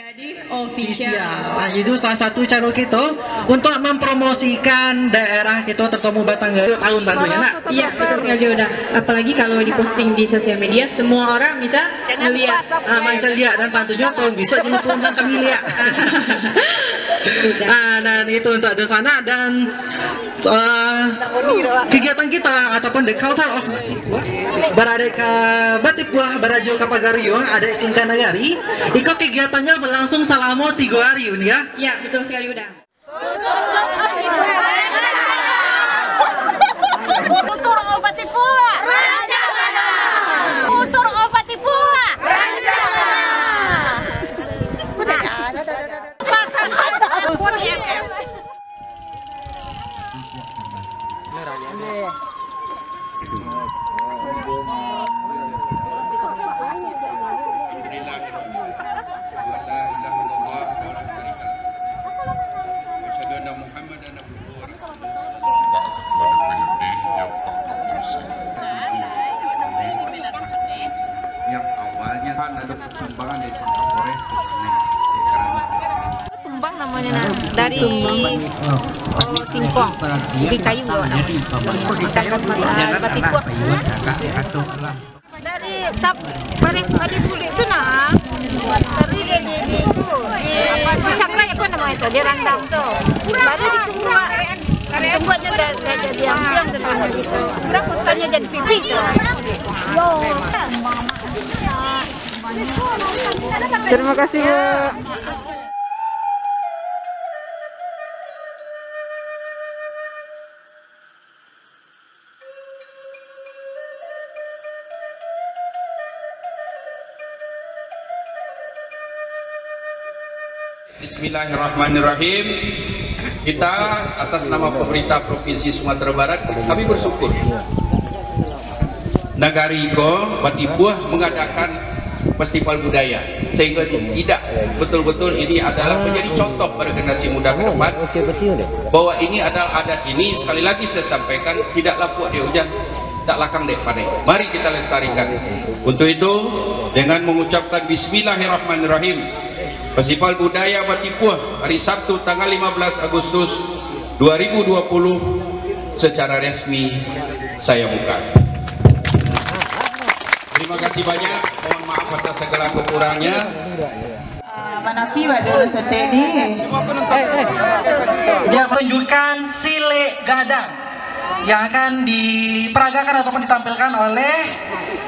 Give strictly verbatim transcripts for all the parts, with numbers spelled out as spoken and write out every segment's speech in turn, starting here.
Jadi, official. Official. Ah, itu salah satu cara kita untuk mempromosikan daerah kita, terutama Batang Garu, tahun tantunya, nak. Iya, betul sekali, Uda. Apalagi kalau diposting di sosial media, semua orang bisa ngelihat. Ah, mancaliak dan tantunya tahun besok juga pun akan kami lihat. Uda. Ah, dan itu untuk dunsanak dan, ah, kegiatan kita ataupun the culture of baradek ka Batipuah, barajo ka Pagariuang, adaik Singka Nagari. Iko kegiatannyo berlangsung salamo tigo hari, Bunda. Ya, betul sekali, Uda. Kultur Batipuah. Kultur Batipuah. Yang awalnya kan ada pertimbangan dari Pak Kapolres. Tumbang namanya, nah, dari, oh, singkong, ubi kayu, ikan kasmata, Batipuah. Dari tap, paling, paling buli tu, nah, dari lele tu, di, apa, susah lah, apa nama itu, di randang tu. Baru ditumbuak, ditumbuaknya dari, dari, dari yang, yang tu, nah, gitu. Bukannya jadi pipi tu. Terima kasih, Bu. Bismillahirrahmanirrahim. Kita atas nama pemerintah Provinsi Sumatera Barat, kami bersyukur nagari ko Batipuah mengadakan festival budaya, sehingga tidak betul-betul ini adalah menjadi contoh pada generasi muda ke depan, bahwa ini adalah adat ini, sekali lagi saya sampaikan, tidak lapuak dek ujan, tak lakang dek paneh. Mari kita lestarikan. Untuk itu, dengan mengucapkan Bismillahirrahmanirrahim, Festival Budaya Batipuah hari Sabtu tanggal lima belas Agustus dua ribu dua puluh secara resmi saya buka. Terima kasih banyak. Mohon maaf atas segala kekurangannya. Ah, manapi pada sete ni. Dia menunjukkan silek gadang yang akan diperagakan ataupun ditampilkan oleh,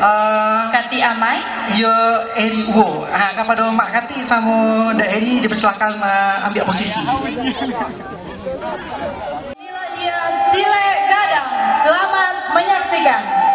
eh, Kati Amai. Yo, Eri Wo. Ah, kepada Mak Kati sama Ndak Eri dipersilakan, eh, ambil posisi. Inilah dia silek gadang. Selamat menyaksikan.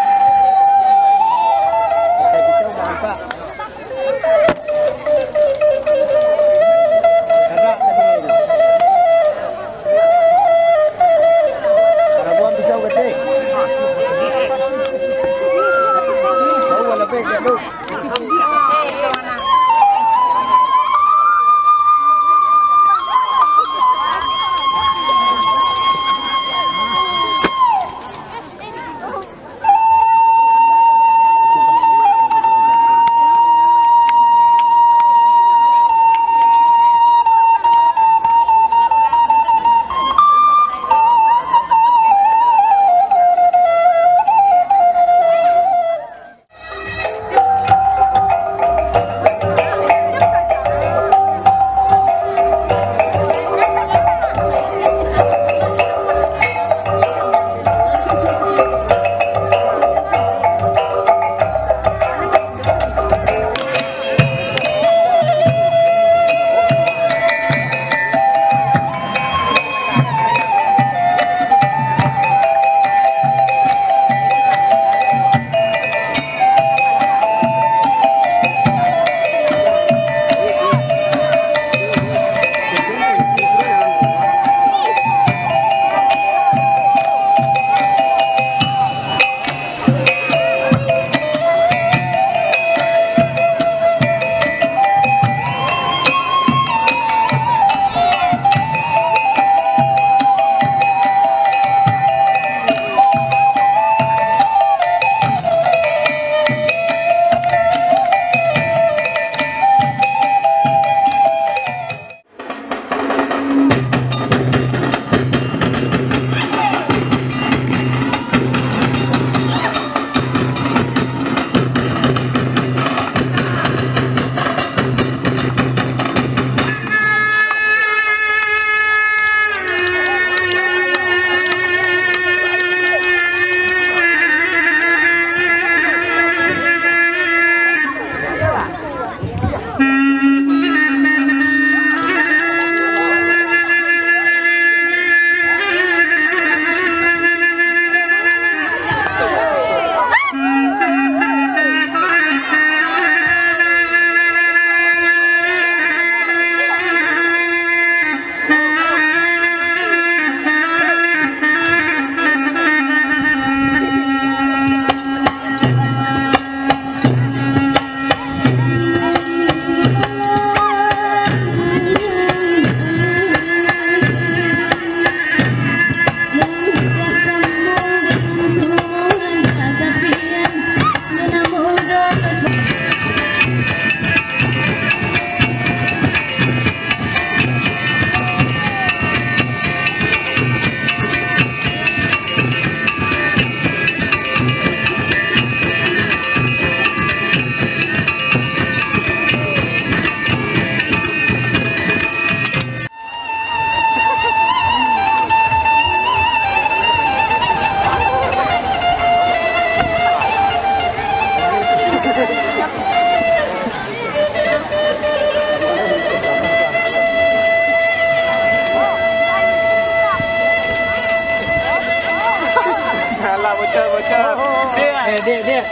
Dek, dek.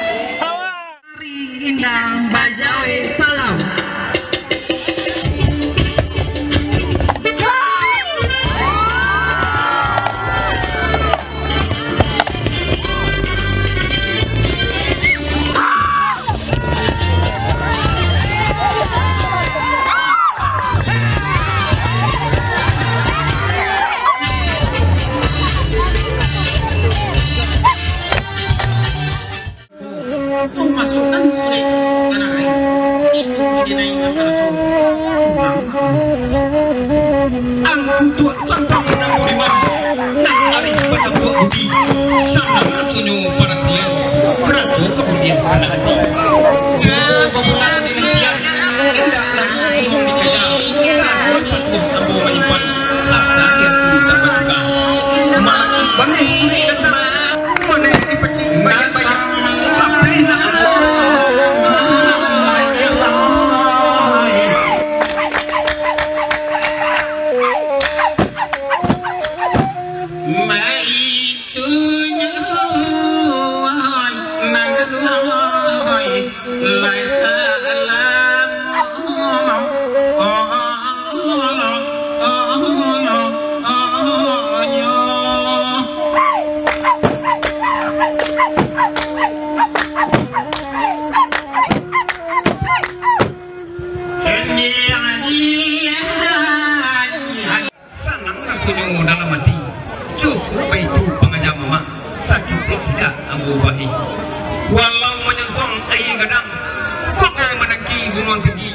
Ari indak bajawek salam. Tu masuakkan surek ka darai, itu dinai nan baraso. Angku tuak lapang nan budiman, nan arih batampuak budi, sanang rasonyo paratian, barato kamudian anak ati. Yo, bapulang di nan kian, indak lalu urang dikaya, kaduo patuah ambo manyimpan, asa kian tu tambah juga. Malam bangih sudah datang. Sanang rasonyo dalam ati, cukuik baitu pangaja mamak, sakik dek tidak ambo ubahi. Walau manyongsong aia gadang, bangau manangki gunuang tinggi,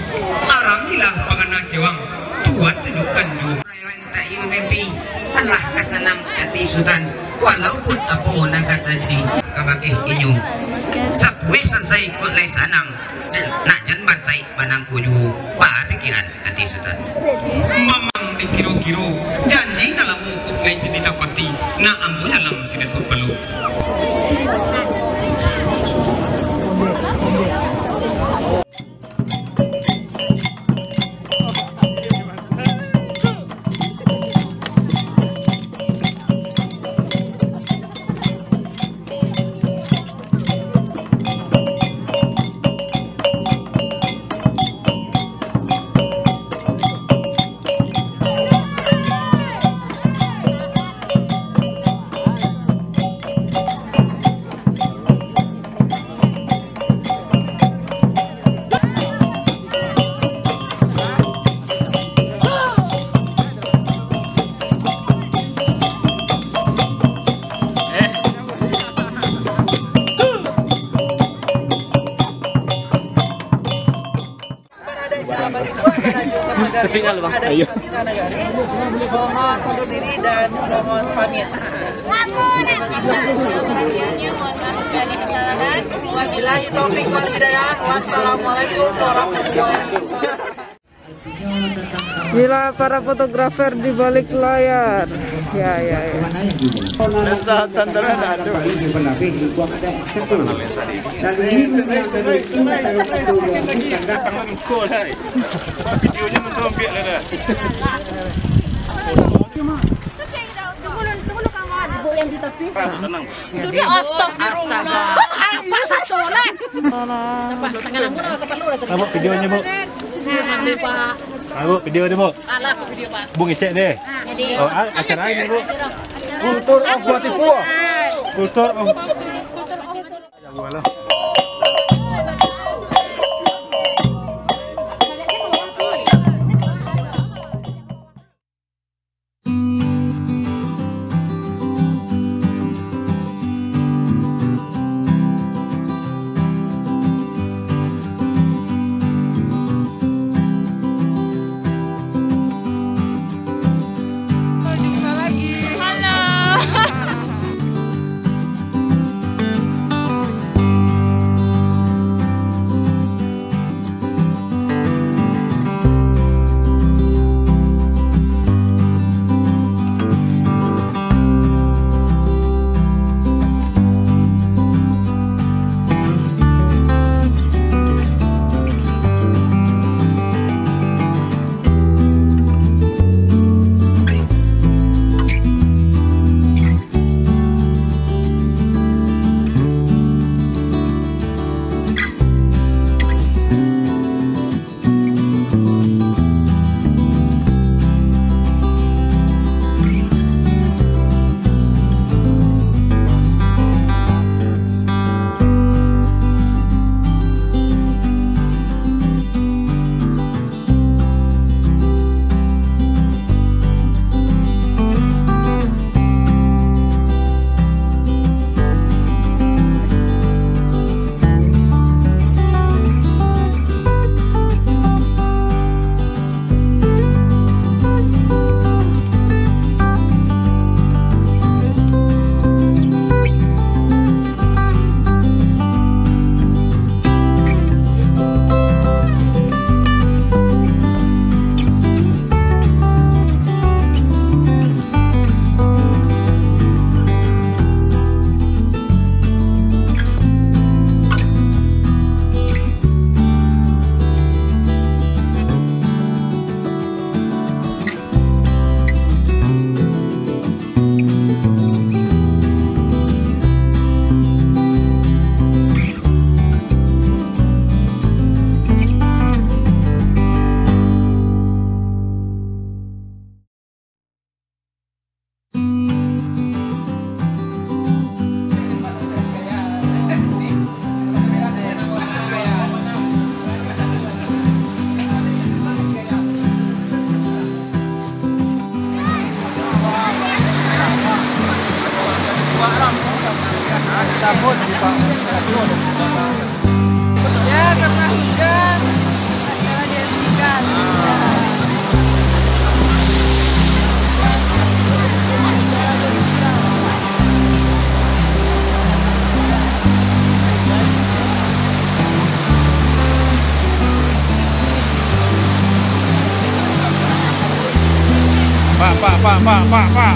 arambilah pangana kewang, Tuan tunjukkan juo. Rai lantak iyo mimpi, alah ka sanang ati Sutan, walaupun apo nan ka tajadi kabake inyo. Sapuih sansai kok lai sanang, nak jan bansaik manangko juo, baa pikiran ati Sutan. Mamang dikiro-kiro, janji nan lamo kok lai ditapati, nak ambo jalang si Datuak Palu. Ayo. Mohon undur diri dan mohon pamit. Wabillahi taufik wal hidayah. Wassalamualaikum warahmatullahi wabarakatuh. Inilah para fotografer di balik layar. Ya, ya, ya. Videonya mentu ambil lah dah. Astagfirullah. Apa satu lah. Abang videonya, Bu. Nah, Pak. Abang video dia, Bu. Alah, aku video, Pak. Bu ngecek deh. Jadi, oh, ah, acara ini, Bu. Kultur of Buatipuah. Kultur of Sampai jumpa lagi. Halo. Takut, Pak. Ya, karena hujan, acara dihentikan. Pak, pak, pak, pak, pak, pak.